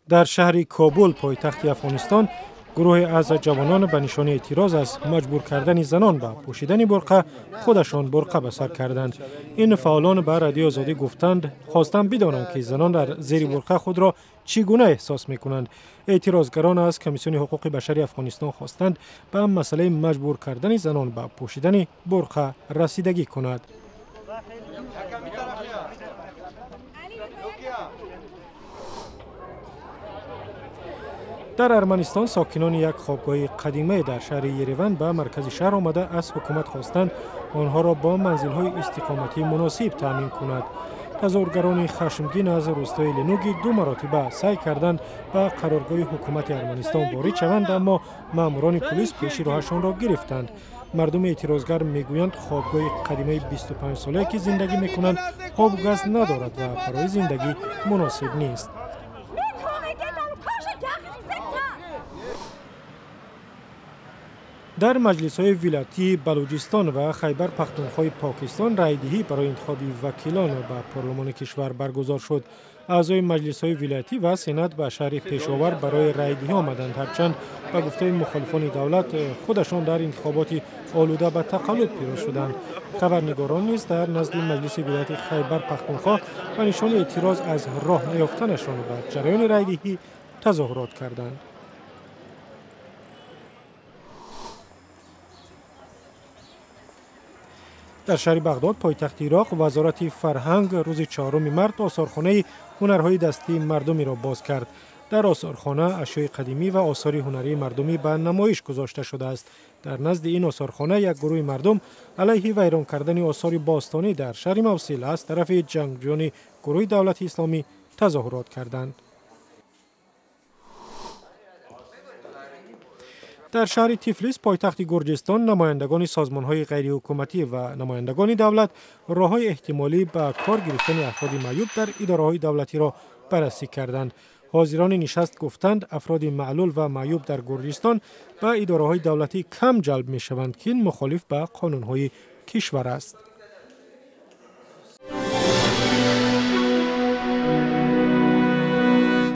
Дар шаҳри Кобул, пойтахти Афғонистон, гурӯҳе аз ҷавонон ба нишони эътироз аз маҷбур кардани занон ба пӯшидани бурқа худашон бурқа ба сар карданд. Ин фаъолон ба Радиои Озодӣ гуфтанд, хостанд бидонанд, ки занон дар зери бурқа худро чӣ гуна эҳсос мекунанд. Эътирозгарон аз Комиссиони ҳуқуқи башари Афғонистон хостанд, ба масъалаи маҷбур кардани занон ба пӯшидани бурқа расидагӣ кунад. Дар Арманистон сокинони як хобгоҳи қадимае дар шаҳри Ереван ба маркази шаҳр омада, аз ҳукумат хостанд, онҳоро бо манзилҳои истиқоматии муносиб таъмин кунад. Тазоҳургарони хашмгин аз рӯстои Ленуги ду маротиба саъй карданд ба қароргоҳи ҳукумати Арманистон ворид шаванд, аммо маъмурони пулис пеши роҳашонро гирифтанд. Мардуми эътирозгар мегӯянд, хобгоҳи қадимаи 25-солае, ки зиндагӣ мекунанд, обу газ надорад ва барои зиндагӣ муносиб нест. Дар маҷлисҳои вилоятии Балуҷистон ва Хайбар Пахтунхои Покистон райдиҳӣ барои интихоби вакилон ба парлумони кишвар баргузор шуд. Аъзои маҷлисҳои вилоятӣ ва сенат ба шаҳри Пешовар барои райдиҳӣ омаданд, ҳарчанд ба гуфтаи мухолифони давлат худашон дар интихоботи олуда ба тақаллуб пирӯз шуданд. Хабарнигорон низ дар назди маҷлиси вилояти Хайбар Пахтунхо ба нишони эътироз аз роҳ наёфтанашон ба ҷараёни райдиҳӣ тазоҳурот карданд. Дар шаҳри Бағдод, пойтахти Ироқ, Вазорати фарҳанг рӯзи 4 март осорхонаи ҳунарҳои дастии мардумиро боз кард. Дар осорхона ашёи қадимӣ ва осори ҳунарии мардумӣ ба намоиш гузошта шудааст. Дар назди ин осорхона як гурӯҳи мардум алайҳи вайрон кардани осори бостонӣ дар шаҳри Мавсил аз тарафи ҷангҷӯёни гурӯҳи Давлати Исломӣ тазоҳурот карданд. Дар шаҳри Тифлис, пойтахти Гурҷистон, намояндагони созмонҳои ғайриҳукуматӣ ва намояндагони давлат роҳҳои эҳтимолӣ ба кор гирифтани афроди маъюб дар идораҳои давлатиро баррасӣ карданд. Ҳозирони нишаст гуфтанд, афроди маълул ва маъюб дар Гурҷистон ба идораҳои давлатӣ кам ҷалб мешаванд, ки ин мухолиф ба қонунҳои кишвар аст.